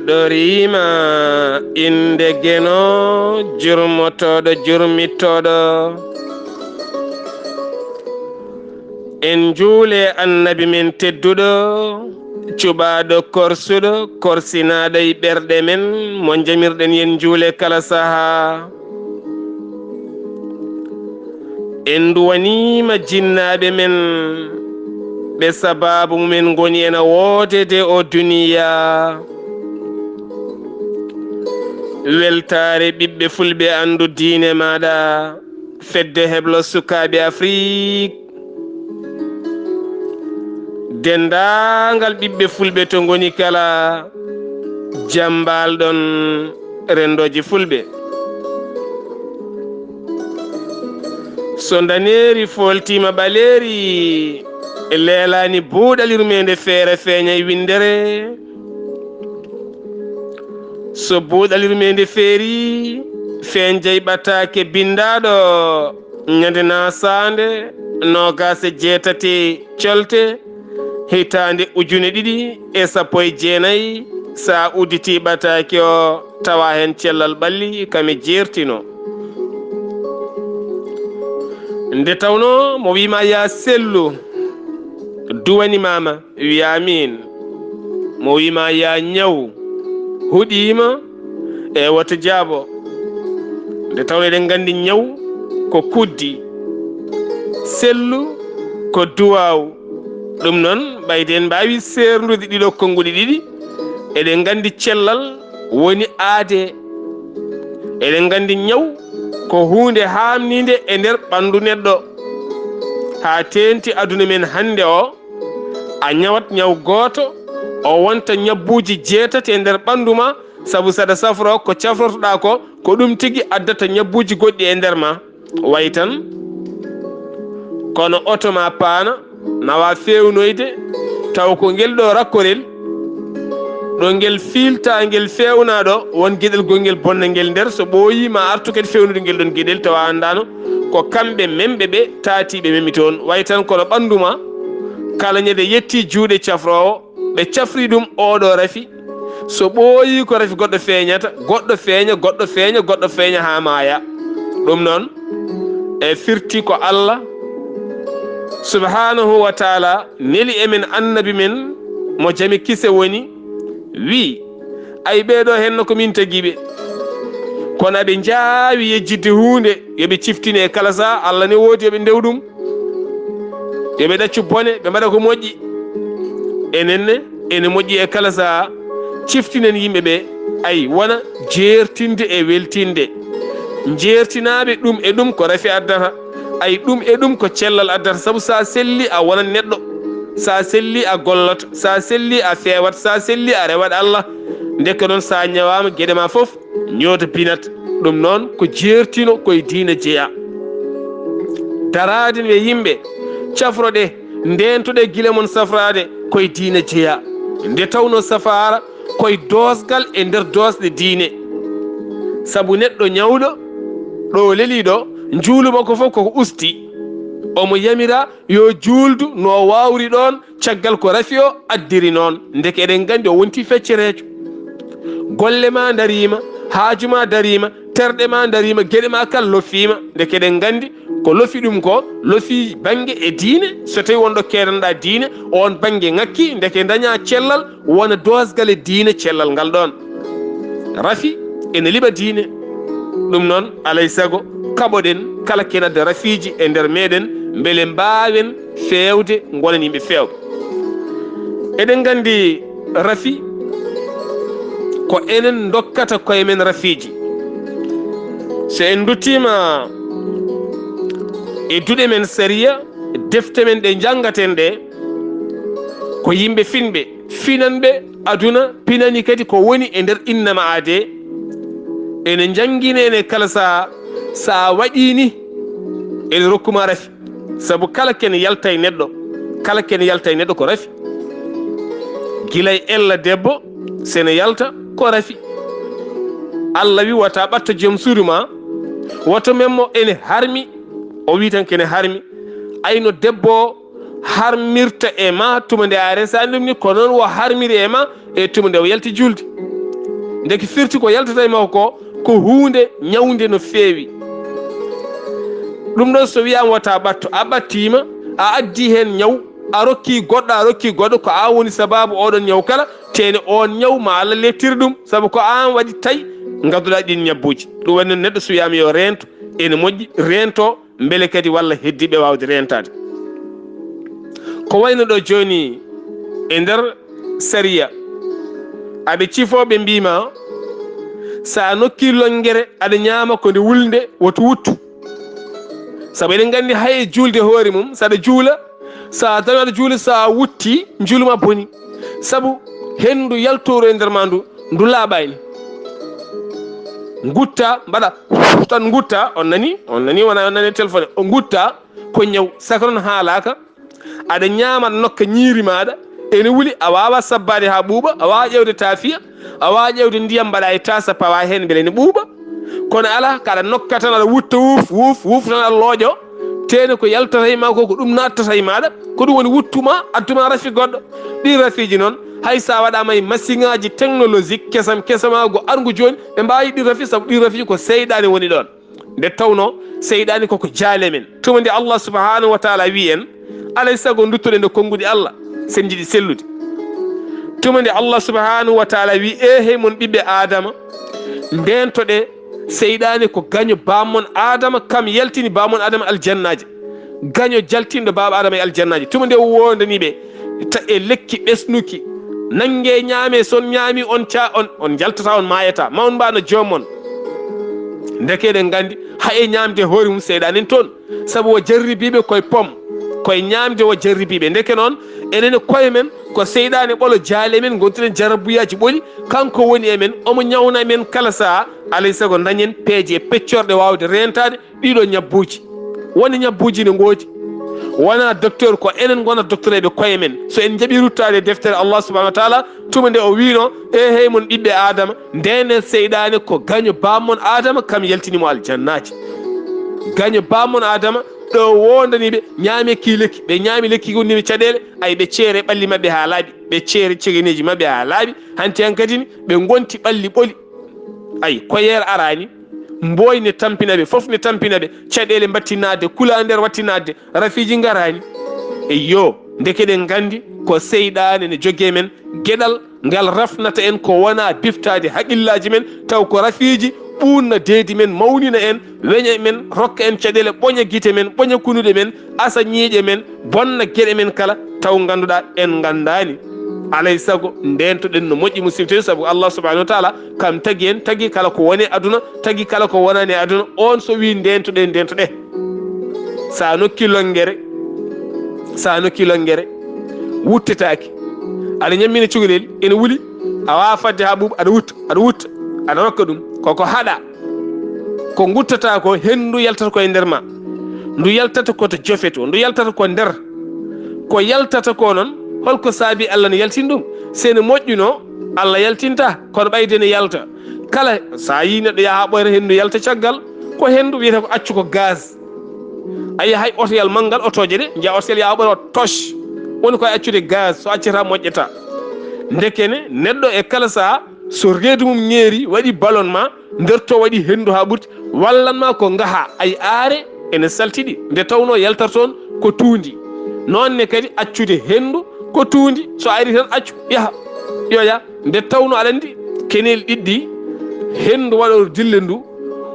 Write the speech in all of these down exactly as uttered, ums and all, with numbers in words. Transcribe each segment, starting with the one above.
Ɗoriima innde Geno, jurmotooɗo, jurmitooɗo. En njuule Annabi men tedduɗo, cuɓaaɗo korsuɗo, korsinaaɗo e ɓerɗe men, mo njamirɗen yen njuule kala sahaa. En nduwaniima jinnaaɓe men, ɓe sabaabu mumen ngoni ena woodede o duniyaa. Weltaare ɓiɓɓe fulɓe, anndu diine maaɗa, fedde heblo sukaaɓe Afrik. Denndaangal ɓiɓɓe fulɓe to ngoni kala, jam mbaal-ɗon renndooji fulɓe. So ndaneeri fooltiima ɓaleeri, leelaani buuɗal yurmeende feere feeña e winndere. So buuɗal yurmeende feeri, feeñjay ɓataake binndaaɗo ñande naasaande noogaas e jeetati colte hitaande ujune ɗiɗi e sappo e jeenayi, so a udditii ɓataake o, tawa heen cellal ɓalli kam e jeertino. Nde tawnoo mo wiima yaa sellu, duwani maama, wi amin. Mo wiima yaa ñaw, huɗiima, e wota jaabo. Nde tawnoo eɗen nganndi ñaw ko kuddi, sellu ko duwaaw. Ɗum noon, ɓayde en mbaawi seerndude ɗiɗo konnguɗi ɗiɗi, eɗen nganndi cellal woni aade. Eɗen nganndi ñaw ko huunde haamniinde e nder ɓanndu neɗɗo. Haa teeŋti aduna men hannde o, a ñawat ñaw gooto, o wonta ñabbuuji jeetati e nder ɓanndu ma, sabu saɗa safroo ko cafrotoɗaa ko, ko ɗum tigi addata ñabbuuji goɗɗi e nder ma. Way tan, kono oto ma paana, nawa feewnoyde, taw ko ngel ɗo rakkorel, ɗo ngel fiilta, ngel feewna ɗo, won geɗel gongel bonna ngel nder, so ɓooyi ma artu kadi feewnude ngel ɗon geɗel, tawa anndaano ko kamɓe memɓe ɓe taatiiɓe memi toon. Way tan kono ɓanndu ma, kala ñande yetti juuɗe cafroowo, ɓe cafri ɗum oɗo rafi, so ɓooyi ko rafi goɗɗo feeñata, goɗɗo feeña, goɗɗo feeña, goɗɗo feeña haa maaya. Ɗum noon, e firti ko Allah subhanahu wa taala neli e men annabi men mo jami kise woni, wi, ay ɓeeɗo henno ko min tagi ɓe. Kono aɓe njaawi yejjidde huunde, yo ɓe ciftine e kala saha, Allah ne woodi yo ɓe ndew ɗum. Yo ɓe ɗaccu bone, ɓe mbaɗa ko moƴƴi. Enen ne, ene moƴƴi e kala saha, ciftinen yimɓe ɓe, ay, wona jeertinde e weltinde. Njeertinaaɓe ɗum e ɗum ko rafi addata, ay, ɗum e ɗum ko cellal addata, sabu sa selli a wonat neɗɗo, sa selli a gollot, sa selli a feewat, sa selli a rewat Allah. Ndeke noon sa ñawaama geɗe ma fof ñoota binat. Ɗum noon ko jeertino koye diina jeya. Daraade e yimɓe, cafroɗe, ndentoɗe gila mon safraade koye diina jeya. Nde tawno safaara koye doosgal e nder doosɗe diine. Sabu neɗɗo ñawɗo, ɗo leli ɗo, njuulu makko fof koko usti. Omo yamira yo juuldu no waawri ɗoon, caggal ko rafi o addiri noon. Ndeke eɗen nganndi o wonti feccereejo. Golle ma ndariima, haaju ma dariima, terɗe ma ndariima, geɗe ma kal loffiima. Ndeke eɗen nganndi ko lofi ɗum ko, lofi bannge e diine. So tawi wonɗo keedanɗa diine, oon bannge ŋakki, ndeke daña cellal, wona doosgal e diine cellal ngal ɗoon. Rafi ene liɓa diine. Ɗum noon, alay sago, kaɓoɗen kala ken adda rafiiji e nder meɗen, mbele mbaawen feewde, ngonen yimɓe feewɓe. Eɗen nganndi rafi ko enen ndokkata koye men rafiiji. So en nduttiima e duɗe men sariya, defte men ɗe njanngaten ɗe, ko yimɓe finɓe, finanɓe aduna, pinani kadi ko woni e nder innama aade. Ene njanngine ene kala saha, sa waɗi ni, ene rokkuma rafi. Sabu kala ken yalta e neɗɗo, kala ken yalta e neɗɗo ko rafi. Gila e ella debbo, sene yalta ko rafi. Allah wi wata ɓatto joom suudu ma, woto memmo ene harmi, o wi tan kene harmi. Ayno debbo o harmirta e ma tuma nde a resaani ɗum ni, ko noon o harmiri e ma e tuma nde o yalti julde. Ndeke firti ko yaltata e makko ko, ko huunde ñawnde no feewi. Ɗum ɗon so wiyaama wata ɓatto, a ɓattiima, a addi heen ñaw, a rokki goɗɗo, a rokki goɗɗo, ko aan woni sabaabu oɗon ñaw kala, teene oon ñaw ma Allah leptir ɗum, sabu ko aan waɗi tawi ngadduɗaa ɗiin ñabbuuji. Ɗum waɗi noon neɗɗo so wiyaama yo reento, ene moƴƴi reento, mbele kadi walla heddiiɓe waawde reentaade. Ko wayno ɗo jooni e nder sariya, aɓe cifoo ɓe mbiima, so a nokki lonngere aɗa ñaama ko nde wulnde, woto wuttu. Sabu eɗen nganndi hay e juulde hoore mum, so aɗa juula, so a tawi aɗa juula, so a wutti, njuulu ma boni. Sabu henndu yaltooru e nder ma ndu, ndu laaɓaani. Ngutta, mbaɗa tan ngutta, on nani, on nani, wona on nani téléphone, o ngutta, ko ñaw, saka noon haalaaka, aɗa ñaama, aɗa nokka ñiiri maaɗa, ene wuli, a waawa sabbaade haa ɓuuɓa, a waawa ƴeewde taafiya, a waawa ƴeewde ndiyam mbaɗa e taasa pawa heen mbele ene ɓuuɓa, kono alaa, ko aɗa nokka tan, aɗa wutta wuuf, wuuf, wuuf tan aɗa looƴo, teene ko yaltata e ma ko, ko ɗum nattata e maaɗa, ko ɗum woni wuttu ma, addu ma rafi goɗɗo. Ɗi rafiiji noon, hay so a waɗaama e masiŋaaji technologique kesam, kesam, a go arngu jooni, ɓe mbaawi ɗi rafi, sabu ɗi rafi ko seyɗaane woni ɗoon. Nde tawnoo seyɗaani koko jaale men. Tuma nde Allah subhanahu wa taala wi en, alay sago duttoɗen e konnguɗi Allah, sen njiɗi sellude. Tuma nde Allah subhanahu wa taala wi, "Eehey mon ɓiɓɓe Aadama, ndeentoɗe, seyɗaani ko gaño bammon Aadama, kam yaltini bammon Aadama aljannaaji." Gaño jaltinɗo baaba Aadama e aljannaaji. Tuma nde o woondani ɓe, ta e lekki ɓesnuki. Nannge ñaame, so on ñaami, on ca-, on, on njaltata, on maayata. Ma on mbaano joom mon. Ndeke eɗen nganndi, hay e ñaamde hoore mum seyɗaani en toon. Sabu o jarribiiɓe koye pom, koye ñaamde o jarribiiɓe. Ndeke noon, enen e koye men, ko seyɗaane ɓolo jaale men, ngontuɗen jarabuyaaji ɓoli, kanko woni e men, omo ñawna men kala sahaa, alay sago dañen peeje e peccorɗe waawde reentaade, ɗiɗo ñabbuuji. Woni ñabbuuji ne ngoodi. Wona docteur, ko enen ngona docteur e ɓe koye men. So en njaɓi ruttaade e deftere Allah subhanahu wa taala, tuma nde o wiino, "Eehey mon ɓiɓɓe Aadama, ndeenee seyɗaane ko gaño bammon Aadama, kam yaltini mo aljannaaji." Gaño bammon Aadama, ɗo woondani ɓe, ñaame ki lekki, ɓe ñaami lekki ko niɓe caɗeele, ay ɓe ceere ɓalli maɓɓe haa laaɓi, ɓe ceere cegeneeji maɓɓe haa laaɓi, hanti hankadi ni ɓe ngonti ɓalli ɓoli. Ay, koyeer araani, mbooy ne tampina ɓe, fof ne tampina ɓe, caɗeele mbattinaade, kula nder wattinaade, rafiiji ngaraani. Eyyo, ndeke ɗen nganndi ko seyɗaane ne jogee men geɗal ngal rafnata en ko wona biftaade haqillaaji men, taw ko rafiiji ɓuunna deedi men, mawnina en, weña men, rokka en caɗeele, ɓoña gite men, ɓoña kunuɗe men, asa ñiiƴe men, bonna geɗe men kala, taw ngannduɗaa en nganndaani. Alay sago ndeentoɗen no moƴƴi, musidɓe tedduɓe, sabu Allah subhanahu wa taala kam tagi en, tagi kala ko woni e aduna, tagi kala ko wonaani e aduna, on so wii ndeentoɗee, ndeentoɗee. Sa nokki lonngere, sa nokki lonngere, wuttetaake. Aɗa ñammina cukalel, ene wuli, a waawa fadde haa ɓuuɓa, aɗa wutta, aɗa wutta, aɗa rokka ɗum. Koko haɗa. Ko nguttata ko, henndu yaltata ko e nder ma. Ndu yaltata ko to jofe to, ndu yaltata ko nder. Ko yaltata ko noon, holko saabi Allah no yaltin ɗum? Se no moƴƴuno, Allah yaltinta, kono ɓayde ne yalta. Kala sa yi neɗɗo yaha ɓoyra, henndu yalta caggal, ko henndu wiyata ko accu ko gaz. A yi hay otoyal manngal, otooje ɗe, njiya otoyal yaha ɓoyra, toch. Woni ko e accude gaz, so accata moƴƴata. Ndekene, neɗɗo e kala saha, so reedu mum ŋeeri, waɗi ballonnement, nder to waɗi henndu haa ɓurti, wallan ma ko ngaha, ay aare ene saltiɗi. Nde tawno yaltata toon ko tuundi. Noon ne kadi accude henndu ko tuundi, so ari tan accu, yaha, yo yah. Nde tawno aɗa anndi kenel ɗiɗɗi, henndu waɗoru dille ndu,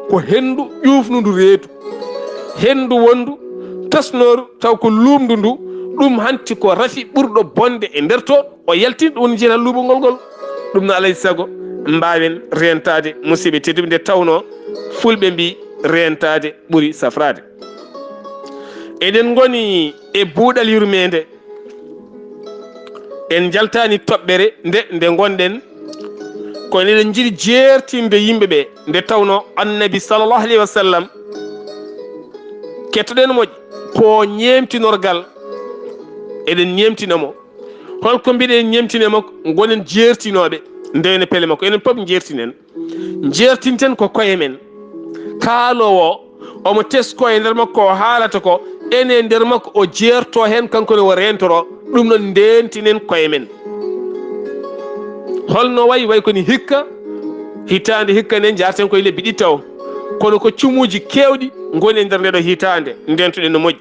ko henndu ƴuufnundu reedu. Henndu wonndu tasnooru, taw ko luumndu ndu, ɗum hanti ko rafi ɓurɗo bonde e nder to, o yaltin, ɗum woni jeetal luuɓungol ngol. Ɗum no alay sago mbaawen reentaade, musidɓe tedduɓe, nde tawno fulɓe mbii reentaade ɓuri safraade. Eɗen ngoni e buuɗal yurmeende. En njaltaani toɓɓere nde, nde ngonɗen, kono eɗen njiɗi jeertinde yimɓe ɓe, nde tawno Annabi sallallahu alayhi wa sallam, kettoɗen mo ko ñeemtinorgal, eɗen ñeemtina mo. Holko mbiɗen ñeemtina mo? Ngonen jeertinooɓe, ndewne pele makko, enen pop njeertinen. Njeertinten ko koye men. Kaaloowo o, omo tesko e nder makko, o haalata ko, ene e nder makko, o jeerto heen, kanko ne o reentoro. Ɗum noon, ndeentinen koye men. Holno wayi? Wayi ko ni hikka, Hitaande hikka nden njaarten koye lebbi ɗiɗi taw. Kono ko cumuuji keewɗi ngoni e nder ndeeɗo hitaande, ndentuɗen no moƴƴi.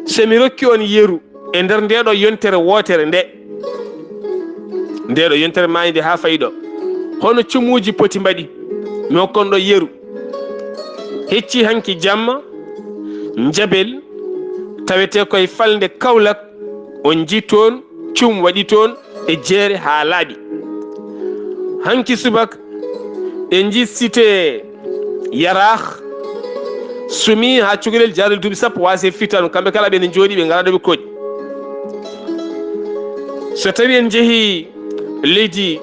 So mi rokki on yeru e nder ndeeɗo yontere wootere nde, ndeeɗo yontere maayde haa fayi ɗo, hono cumuuji poti mbaɗi? Mi hokkan ɗo yeru. Hecci hanki jamma, Njabel, tawetee koye falnde Kawlak, on njii toon cum waɗi toon e jeere haa laaɓi. Hanki subak, en njii cité Yaraax, sumi haa cukalel jaaduɗo duuɓi sappo waasi e fittaandu. Kamɓe kala ɓe ne njooɗii, ɓe ngalaa ɗo ɓe koɗi. So tawii en njehii leydi,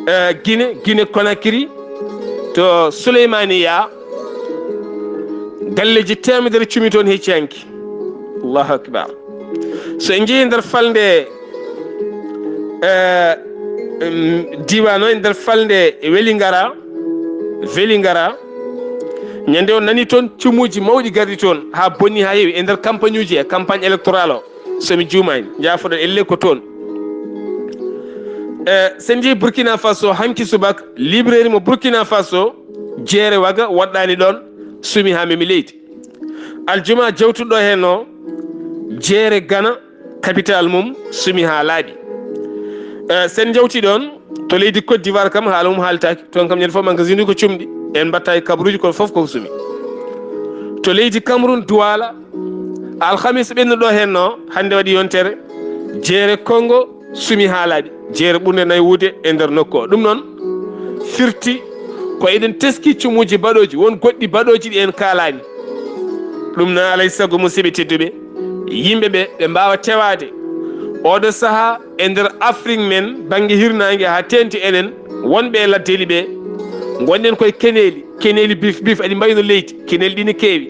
eh, Gine, Gine Konakiri, to Souleymaniya, galleeji teemedere cumi toon hecci hanki. Allahu akbar. So en njehii nder falnde, eh, em, diiwaan o, e nder falnde Welingara, Welingara, ñande on nani toon cumuuji mawɗi gardi toon, haa bonni haa heewi e nder campagne uji, e campagne électorale o, so mi juumaani, njaafoɗon elle ko toon. Eh, so en njehii Burkina Faso, hanki subak, librairie mo Burkina Faso, jeere waga waɗɗaani ɗoon, sumi haa memi leydi. Aljuma jawtuɗo heen o, jeere Gana, capital mum, sumi haa laaɓi. Eh, so en njawtii ɗoon, to leydi Côte d'Ivoire kam, haala mum haaltaaki. Toon kam, ñande fof, magasin uji ko cumɗi. En mbaɗta e kabaruuji, kono fof koko sumi. To leydi Cameroun, Douala, alhamis ɓennuɗo heen o, hannde waɗi yontere, jeere Congo, sumi haa laaɓi. Jeere ɓurnde naywude e nder nokku o. Ɗum noon firti ko eɗen teski cumuuji baɗooji, won goɗɗi baɗooji ɗi en kaalaani. Ɗum noon, alaa e sago, musidɓe tedduɓe, yimɓe ɓe, ɓe mbaawa tewaade. Oɗo sahaa, e nder Afrik men, bannge hirnaange haa teeŋti enen, wonɓe e laddeeli ɓe, ngonɗen koye keneeli, keneeli bif bif, aɗi mbayi no leydi, keneeli ɗi ne keewi.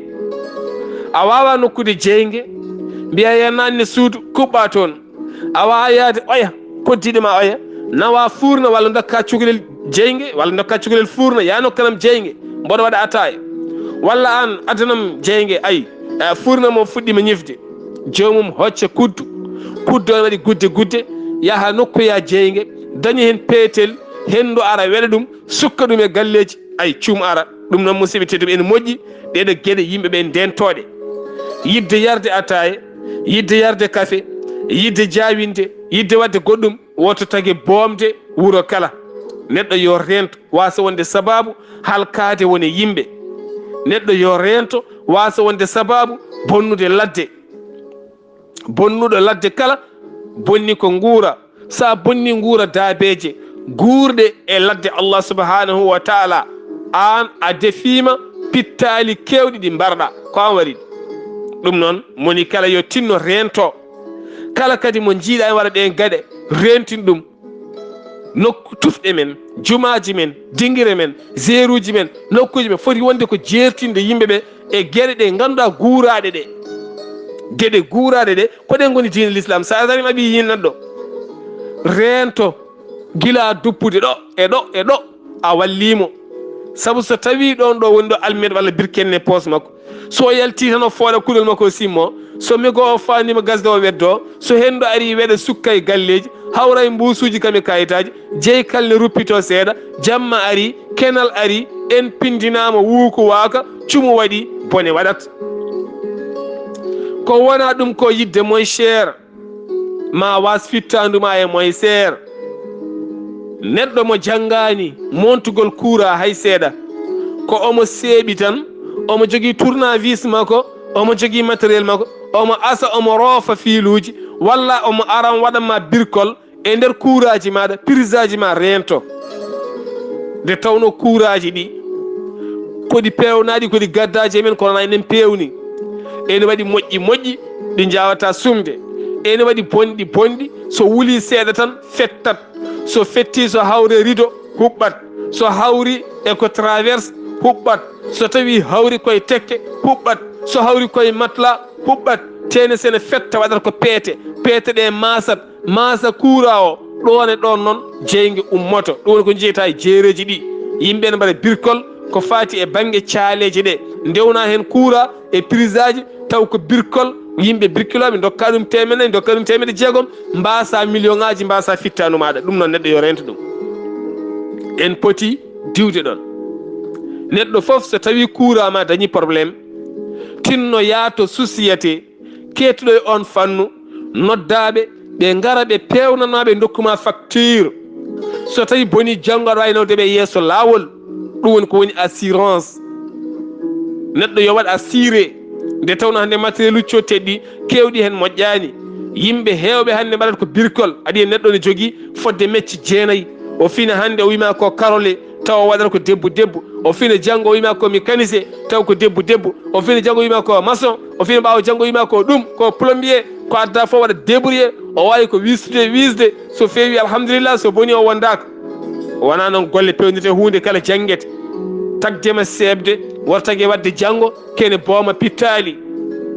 A waawaa nokkude jeynge, mbiyaa yanaanne suudu, kuɓɓaa toon. A waawaa yahde oya, koddiiɗo ma oya, nawaa fuurna walla ndokkaa cukalel jeynge, walla ndokkaa cukalel fuurna, yaa nokkanam jeynge, mboɗo waɗa ataaya. Walla aan, addanam jeynge, ay, eh, fuurna mo fuɗɗiima ñifde. Joomum hocca kuddu, kuddu on waɗi gudde gudde, yaha nokkuya jeynge, daña heen peetel, henndu ara weɗa ɗum, sukka ɗum e galleeji, ay, cum ara. Ɗum noon, musidɓe tedduɓe, ene moƴƴi ɗeeɗo geɗe yimɓe ɓe ndentooɗe. Yiɗde yarde ataaya, yiɗde yarde kafe, yiɗde jaawinde, yiɗde waɗde goɗɗum, woto tage boomde wuro kala. Neɗɗo yo reento, waasa wonde sabaabu halkaade won e yimɓe. Neɗɗo yo reento, waasa wonde sabaabu bonnude ladde. Bonnuɗo ladde kala, bonni ko nguura. So a bonni nguura daabeeje guurɗe e ladde Allah subhanahu wa taala, aan a defiima pittaali keewɗi ɗi mbarɗa. Ko aan waɗi ɗum. Ɗum noon, moni kala yo tinno reento. Kala kadi mo njiiɗa en waɗa ɗeen gaɗe, reentin ɗum. Nokku tufɗe men, jumaaji men, dingire men, zeeruuji men, nokkuuji men foti wonde ko jeertinde yimɓe ɓe e geɗe ɗe ngannduɗaa guuraaɗe ɗe. Geɗe guuraaɗe ɗe, ko ɗen ngoni diine l'islam. Sa darii ma ɓii yii neɗɗo reento gila duppude ɗo e ɗo e ɗo, a walliimo. Sabu so tawii ɗoon ɗo woni ɗo almet walla birkenne poos makko, so o yaltii tan o fooɗa kuɗol makko o simmo, so mego o faandiima gasde o weddoo, so henndu arii weɗa sukka e galleeji, hawra e mbuusuuji kam e kayitaaji, jeyi kalne ruppitoo seeɗa, jamma arii, kenal arii, en pinndinaama wuuku waaka, cumu waɗii, bone waɗat. Ko wonaa ɗum ko yiɗde moins cher, ma waas fittaandu ma e moins cher. Neɗɗo mo janngaani moontugol kuuraa hay seeɗa, ko omo seeɓi tan, omo jogii tournevis makko, omo jogii matériel makko, omo asa, omo roofa fiiluuji, walla omo ara omo waɗan ma birkol e nder kuuraaji maaɗa, prisaaji ma reento. Nde tawnoo kuuraaji ɗi ko ɗi peewnaaɗi, ko ɗi gaddaaji e men, kono enen peewni. Ene waɗi moƴƴi moƴƴi ɗi njaawataa sumde. Ene waɗi bonɗi bonɗi, so wulii seeɗa tan fettat. So fettii, so hawri e rido, huɓɓat. So hawri e ko traverse, huɓɓat. So tawii hawri koye tekke, huɓɓat. So hawri koye matla, huɓɓat. Teene sene fetta, waɗata ko peete. Peete ɗe maasat, maasa kuuraa o. Ɗoon e ɗoon noon, jeynge ummoto. Ɗum woni ko njiyata e jeereeji ɗi. Yimɓe ne mbaɗa birkol ko faati e bannge caaleeje ɗe. Ndewnaa heen kuuraa e prisaaji, taw ko birkol, yimɓe birkilooɓe, ndokkaa ɗum teemedde nayi, ndokkaa ɗum teemedde jeegom, mbaasa miliyoŋaaji, mbaasa fittaandu maaɗa. Ɗum noon, neɗɗo yo reento ɗum. En poti diwde ɗon. Neɗɗo fof, so tawi kuuraa ma dañi problème, tinno yaato susiyete keetuɗo e on fannu, noddaaɓe, ɓe ngara ɓe peewnanaa ɓe ndokku ma facture. So tawi boni, janngo aɗa waawi nawde ɓe yeeso laawol. Ɗum woni ko woni assurance. Neɗɗo yo waɗ assuré. Nde tawno hannde matériel ucci o teɗɗi, keewɗi heen moƴƴaani. Yimɓe heewɓe hannde mbaɗat ko birkol. Aɗa yiya neɗɗo ne jogii fodde mecce jeenayi. O fina hannde o wima ko karole, tawa o waɗata ko debbo debbo. O fina janngo o wima ko mécanicien, tawa ko debbo debbo. O fina janngo o wima ko maçon, o fina ɓaawo janngo o wima ko ɗum, ko plombier, ko adda fof waɗa débrouillé. O waawi ko wisde, wisde. So feewi, alhamdulillah, so boni, o wondaaka. Wonaa noon golle peewnirte huunde kala janngete. Tagde ma seeɓde, wota tagi waɗde janngo, kene booma pittaali.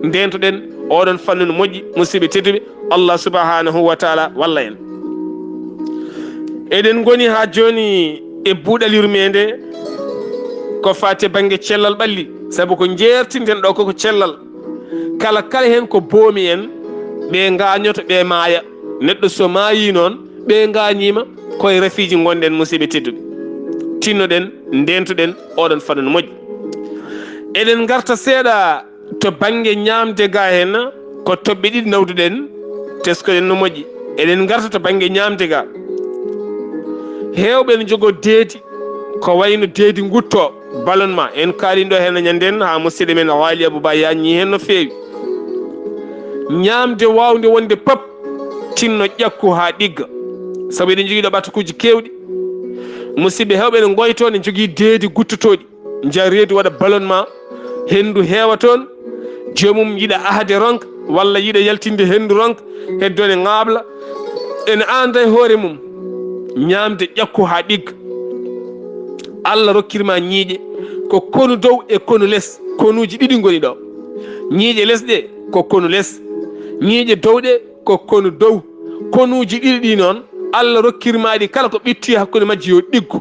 Ndeentoɗen oɗon fannu no moƴƴi, musidɓe tedduɓe. Allah subhanahu wa taala walla en. Eɗen ngoni haa jooni e buuɗal yurmeende ko faati e bannge cellal ɓalli, sabu ko njeertinten ɗo ko, ko cellal. Kala, kala heen ko boomi en, ɓe ngaañoto, ɓe maaya. Neɗɗo so maayii noon, ɓe ngaañiima, ko e rafiiji ngonɗen, musidɓe tedduɓe. Tinnoɗen, ndeentoɗen oɗon fannu no moƴƴi. Eɗen ngarta seeɗa to bannge ñaamde ga heen, ko toɓɓe ɗiɗi nawduɗen, teskoɗen no moƴƴi. Eɗen ngarta to bannge ñaamde ga. Heewɓe ene njogoo deedi, ko wayno deedi ngutto, ballonnement. En kaalino ɗo heen ñanden haa musidɗo men Waali Abou Ba yaaññii heen no feewi. Ñaamde waawnde wonde pap, tinno ƴakku haa ɗigga. Sabu eɗen njogii ɗo ɓatakuuji keewɗi. Musidɓe heewɓe ene ngoytoo, ene njogii deedi guttotooɗi. Njaha reedu waɗa ballonnement, henndu heewa toon, joomum yiɗa ahde ronka, walla yiɗa yaltinde henndu ronka, heddo ene ŋaaɓla, ene aanda e hoore mum, ñaamde ƴakku haa ɗigga. Allah rokkir ma ñiiƴe, ko konu dow e konu les, konuuji ɗiɗi ngoni ɗo. Ñiiƴe les ɗe, ko konu les. Ñiiƴe dow ɗe, ko konu dow. Konuuji ɗiɗi ɗi noon, Allah rokkir ma ɗi, kala ko ɓitti hakkunde majji yo ɗiggu.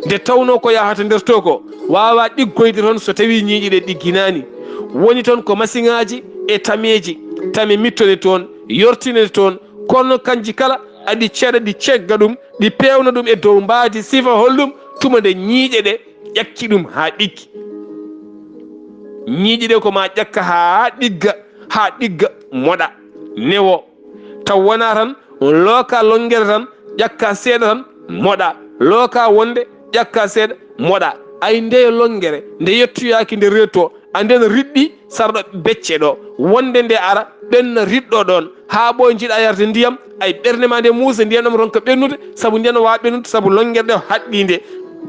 Nde tawnoo ko yahata nder to ko, waawaa ɗiggoyde toon so tawii ñiiƴe ɗe ɗigginaani. Woni toon ko masiŋaaji e tameeji, tame mittonee toon, yortinee toon, kono kanji kala aɗi ceɗa, ɗi cegga ɗum, ɗi peewna ɗum e dow mbaadi sifa holɗum, tuma nde ñiiƴe ɗe ƴakki ɗum haa ɗiggi. Ñiiƴe ɗe ko ma ƴakka haa ɗigga, haa ɗigga moɗa, newo. Taw wonaa tan looka lonngere tan, ƴakka seeɗa tan, moɗa. Looka wonde, ƴakka seeɗa, moɗa. Ay ndeyo lonngere, nde yettoyaaki nde reeto, a nden riɗɗi sarɗo becce ɗo. Wonde nde ara, ɓenna riɗɗo ɗoon. Haa ɓooy njiɗa yarde ndiyam, ay ɓernde ma nde muusa, ndiyam ɗam ronka ɓennude, sabu ndiyam ɗam waawa ɓennude, sabu lonngere ɗe haɗɗii nde.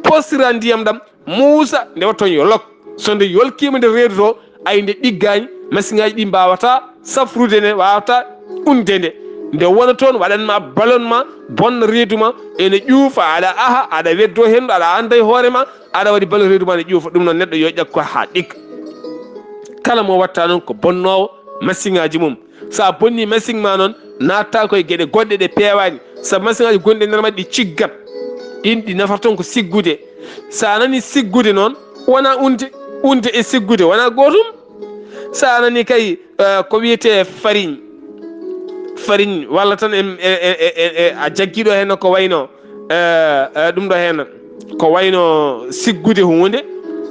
Postira ndiyam ɗam, muusa, nde waɗa toon yo lok. So nde yolkiima nde reedu to, ay nde ɗiggaani, masiŋaaji ɗi mbaawataa safrude nde, waawataa unde nde. Nde wona toon, waɗan ma ballonnement, bonna reedu ma, ene ƴuufa, aɗa aha, aɗa weddoo henndu, aɗa annda e hoore ma, aɗa waɗi ballon reedu ma ne ƴuufa. Ɗum noon, neɗɗo yo ƴakku haa ɗigga. Kala mo watta noon ko bonnoowo masiŋaaji mum. So a bonnii masiŋ ma noon, naatta ko e geɗe goɗɗe ɗe peewaani. Sabu masiŋaaji gonɗi e nder majji ɗi ciggat. Ɗiin ɗi nafata toon ko siggude. So a nanii siggude noon, wonaa unde. Unde e siggude wonaa gootum. So a nanii kay, eh, ko wiyetee farine, farine, walla tan en, e, e, e, e, a jaggii ɗo heen ko wayno, eh, eh, ɗum ɗo heen, ko wayno siggude huunde.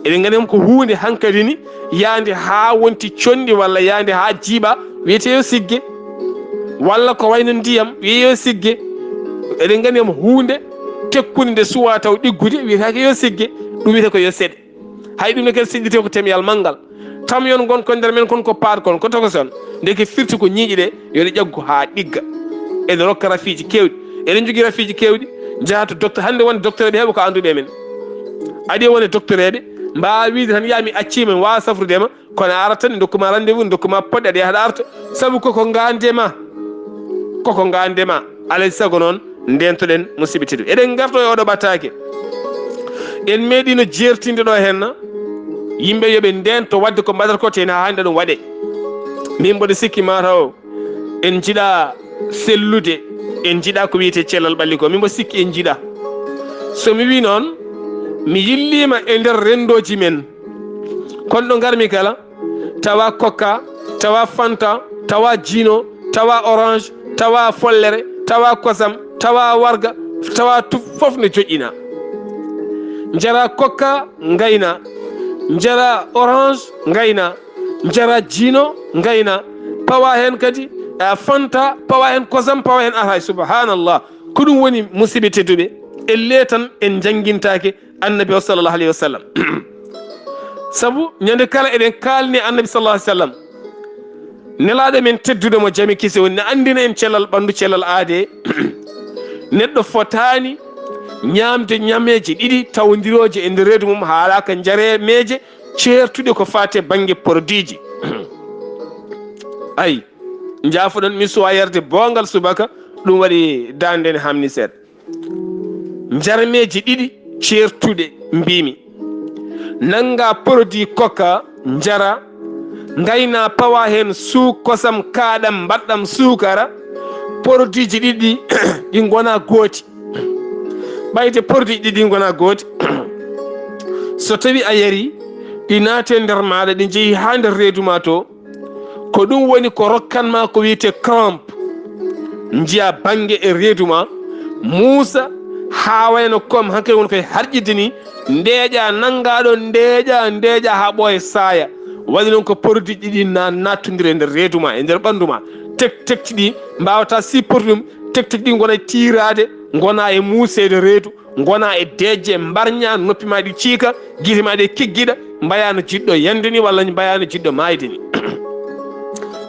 Eɗen nganndi kam ko huunde hankadi ni, yaande haa wonti conndi walla yaande haa jiiɓa, wiyetee yo sigge. Walla ko wayno ndiyam, wiyee yo sigge. Eɗen nganndi kam huunde tekkunde nde suwaa taw ɗiggude, wiyetaake yo sigge, ɗum wiyetee ko yo seɗe. Hay ɗum ne kadi seɗɗitee ko temyal manngal. Tamyon ngon ko nder men kon ko paat kon, ko tokoson. Ndeke firti ko ñiiƴe ɗe, yo ɗe ƴaggu haa ɗigga. Ene rokka rafiiji keewɗi. Eɗen njogii rafiiji keewɗi, njaha to docteur. Hannde wonde docteur ɓe heɓa ko annduɓe e men. Aɗa yiya wonde docteur ɓe, mbaawa wiyde tan, "Yaa mi accii ma, mi waawa safrude ma." Kono a arat tan, ɓe ndokku ma rendez-vous, ɓe ndokku ma poɗɗe, aɗa yaha aɗa arta. Sabu koko ngaande ma. Koko ngaande ma. Alay sago noon, ndeentoɗen, musidɓe tedduɓe. Eɗen ngarto e oɗo ɓataake. En meeɗiino jeertinde ɗo heen, yimɓe yo ɓe ndeento waɗde ko mbaɗata ko, tee haa hannde ɗum waɗee. Min mboɗo sikki mataw en njiɗaa sellude, en njiɗaa ko wiyetee cellal ɓalli ko. Min mboɗo sikki en njiɗaa. So mi wii noon, mi yilliima e nder renndooji men. Kono ɗo ngarmi kala, tawa coca, tawa fanta, tawa jino, tawa orange, tawa follere, tawa kosam, tawa warga, tawa tuf, fof ne joƴƴina. Njara kokka, ngayna. Njara orange, ngayna. Njara jino, ngayna. Pawa hen kadi, eh, fanta, pawa hen kosam, pawa hen ataay. Subhanallah. Ko ɗum woni, musidɓe tedduɓe, elle tan en njanngintaake Annabi o, sallallahu alayhi wa sallam. Sabu ñande kala eɗen kaalni Annabi, sallallahu alayhi wa sallam, nelaaɗo men tedduɗo mo jami kisi woni, ne anndina en cellal ɓanndu, cellal aade. Neɗɗo fotaani ñaamde ñameeje ɗiɗi tawndirooje e nder reedu mum, haalaaka njaremeeje ceertuɗe ko faati e bannge produitji. Ay, njaafoɗon, mi suwaa yarde boongal subaka, ɗum waɗi daande ne hamni seeɗa. Njarmeeji ɗiɗi ceertuɗe, mbiimi. Nannga produit kokka, njara, ngayna, pawa heen suuk, kosam, kaaɗam, mbaɗɗam suukara. Produitji ɗiɗi ɗi ngona gooti. Ɓayde produitji ɗiɗi ngona gooti, so tawi a yari, ɗi naate nder maaɗa, ɗi njehi haa nder reedu ma to, ko ɗum woni ko rokkan ma ko wiyetee crampe. Njiya bannge e reedu ma, muusa, haa wayno comme hankadi woni koye harƴidde ni, ndeeƴa, nannga ɗo, ndeeƴa, ndeeƴa haa ɓooya, saaya. Waɗi noon ko produitji ɗi na-, nattondira e nder reedu ma, e nder ɓanndu ma. Tek-, tekti ɗi mbaawata supportude ɗum, tek-, tekti ɗi ngona e tiiraade, ngona e muuseede reedu, ngona e deeƴe, mbarña, noppi ma ɗi ciika, gite ma ɗe kiggiɗa, mbaya no jiɗɗo yande ni, walla mbaya no jiɗɗo maayde ni.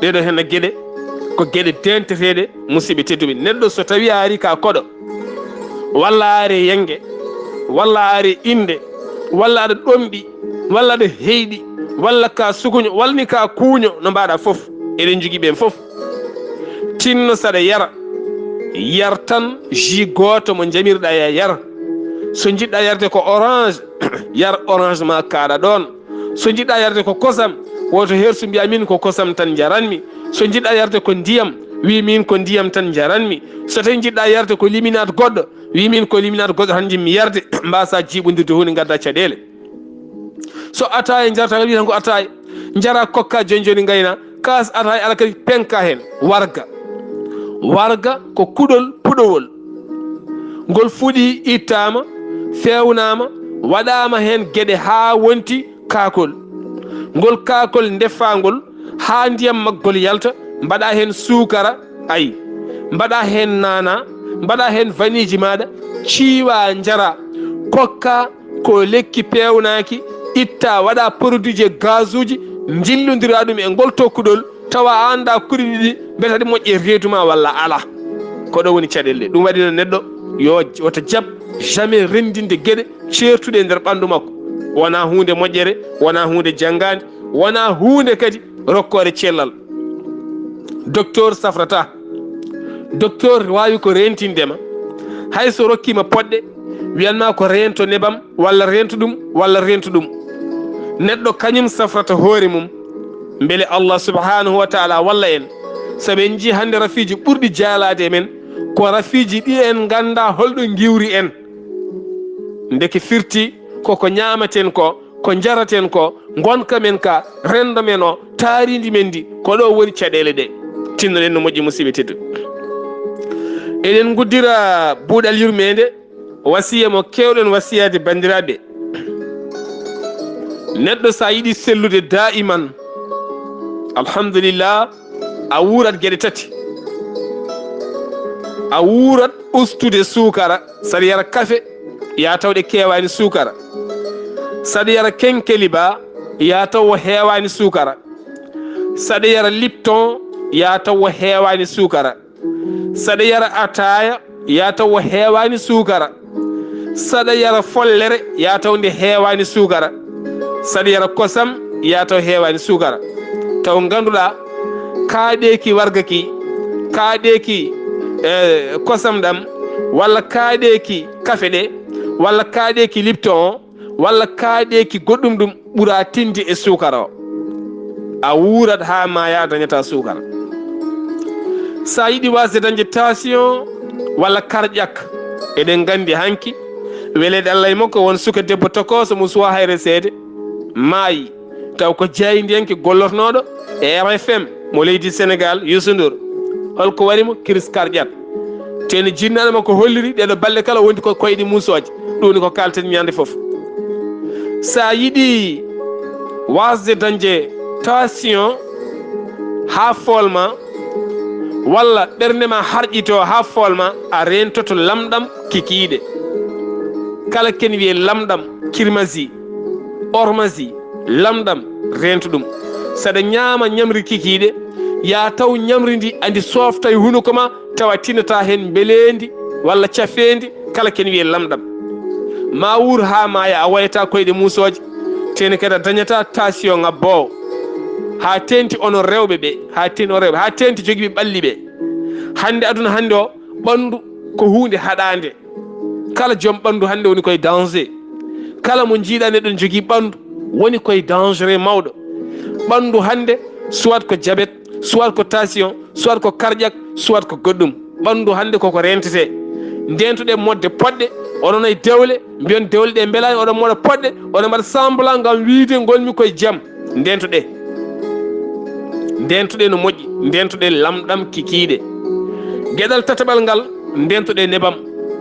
Ɗeɗo henna geɗe, ko geɗe denteteeɗe, musidɓe tedduɓe. Neɗɗo so tawi a ari ka koɗo, walla a ari e yenge, walla a ari e innde, walla aɗa ɗomɗi, walla aɗa heyɗi, walla ka sukuño, walla ni ka kuuño, no mbaɗa fof. Eɗen jogii ɓen fof. Tinno saɗa yara, yar tan jus gooto mo jamirɗa ya yar. So jiɗɗa yarde ko orange, yar orange ma kaaɗa ɗoon. So jiɗɗa yarde ko kosam, woto hersu mbiya min ko kosam tan njaranmi. So jiɗɗa yarde ko ndiyam, wi min ko ndiyam tan njaranmi. So tawi jiɗɗa yarde ko liminaat goɗɗo, wi min ko liminaat goɗɗo tan njiɗmi yarde. Mbasa jiiɓondirde huunde, ngadda caɗeele. So ataaya njarata, ngal wiya tan ko ataaya. Njara kokka, jooni jooni ngayna. Kaas ataaya, ala kadi penka heen. Warga. Warga ko kuɗol puɗowol. Ngol fuɗi, ittaama, feewnaama, waɗaama heen geɗe haa wonti kaakol. Ngol kaakol ndefaa ngol haa ndiyam maggol yalta, mbaɗa heen suukara, ay, mbaɗa heen naana, mbaɗa heen vaniji maaɗa, ciiwa, njara, kokka, ko lekki peewnaaki, itta, waɗa produitji e gazuuji, njillondira ɗum e ngol tokkuɗol, tawa a annda kuɗi ɗiɗi mbeta ɗi moƴƴe reedu ma walla ala. Ko ɗo woni caɗeele ɗe. Ɗum waɗi noon neɗɗo yo wota jaɓ jamais renndinde geɗe ceertuɗe e nder ɓanndu makko. Wona huunde moƴƴere, wona huunde janngaande, wona huunde kadi rokkoore cellal. Docteur safrata. Docteur waawi ko reentinde ma. Hay so rokkiima poɗɗe, wiyan ma ko reento nebam, walla reento ɗum, walla reento ɗum. Neɗɗo kañum safrata hoore mum, mbele Allah subhanahu wa taala walla en. Sabu en njii hannde rafiiji ɓurɗi jaalaade e men, ko rafiiji ɗi en ngannda holɗo ngiwri en. Ndeke firti koko ñaamaten ko, ko njaraten ko, ngonka men ka, renndo men o, taarindi men ndi, ko ɗo woni caɗeele ɗe. Tinnoɗen no moƴƴi, musidɓe tedduɓe. Eɗen nguddira buuɗal yurmeende, wasiya mo keewɗen wasiyaade banndiraaɓe. Neɗɗo so a yiɗi sellude daa'iman, alhamdulillah, a wuurat geɗe tati. A wuurat ustude suukara, saɗa yara kafe, ya taw ɗe keewaani suukara. Saɗa yara kenkeliba, ya taw o heewaani suukara. Saɗa yara lipton, ya taw o heewaani suukara. Saɗa yara ataaya, ya taw o heewaani suukara. Saɗa yara follere, ya taw nde heewaani suukara. Saɗa yara kosam, ya taw heewaani suukara. Taw ngannduɗaa, kaaɗeeki warga ki, kaaɗeeki, eh, kosam ɗam, walla kaaɗeeki kafe ɗe, walla kaaɗeeki lipton o, walla kaaɗeeki goɗɗum ɗum ɓura tinde e suukara o. A wuurat haa maaya, a dañata suukara. So a yiɗi waasde dañde tension walla karƴak, eɗen nganndi hanki, weleede Allah e makko, won suka debbo tokooso mo suwaa hayre seede, maayi, taw ko jaayndiyanke gollotnooɗo e R F M mo leydi Senegal, Youssou Ndour. Holko waɗi mo? Crise cardiaque. Te no jinnaaɗo makko holliri, ɗeɗo balɗe kala wondi ko koyɗe muusooje. Ɗum woni ko kaalten ñande fof. Sa yiɗi wasde dañde tension haa foolma, walla ɓernde ma harƴito haa foolma, a reentoto lamɗam kikiiɗe. Kala ken wiye lamɗam, kirmasi, ormasi, lamɗam, reentu ɗum. Saɗa ñaama ñamri kikiiɗe, yaa taw ñamri ndi andi soofta e hunuko ma, tawa tinata heen mbeleendi walla cafeendi, kala ken wiye lamɗam. Ma wuur haa maaya, a wayata koyɗe muusooje, teni kadi a dañata tension ŋabboowo. Haa teenti onon rewɓe ɓe, haa teenti on rewɓe, haa teenti jogiiɓe ɓalli ɓe. Hannde aduna hannde o, ɓanndu ko huunde haɗaande. Kala joom ɓanndu hannde woni koye danger. Kala mo njiiɗa neɗɗo ne jogii ɓanndu woni koye danger mawɗo. Ɓanndu hannde, soit ko diabète, soit ko tension, soit ko cardiaque, soit ko goɗɗum. Ɓanndu hannde koko rentete. Ndentuɗe moɗde poɗɗe, oɗon e dewle, mbiyon dewle ɗe mbelaani, oɗon moɗa poɗɗe, oɗon mbaɗa semblant ngam wiide ngonmi koye jam. Ndentuɗe. Ndentuɗe no moƴƴi, ndentuɗe lamɗam kikiiɗe. Geɗal tataɓal ngal, ndentuɗe nebam.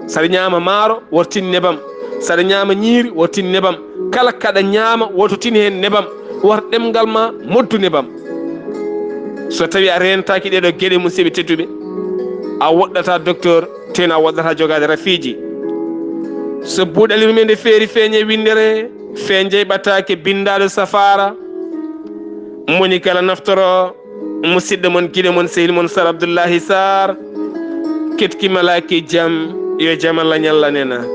Saɗa ñaama maaro, woto tin nebam. Saɗa ñaama ñiiri, woto tin nebam. Kala kaɗa ñaama, woto tin heen nebam. Wata ɗemngal ma moƴƴu nebam. So tawi a rentaaki ɗeɗo geɗe, musidɓe tedduɓe, a woɗɗata docteur, teno a woɗɗata jogaade rafiiji. So buuɗali rumende feeri feeñe winndere, feeñe ɓataake binndaaɗo safaara. Moni kala naftoro, musidɗo mon, giɗo mon, sehil mon, Sar Abdullahi Sar. Ketki malaaki jam, yo jam Allah ñalla nena.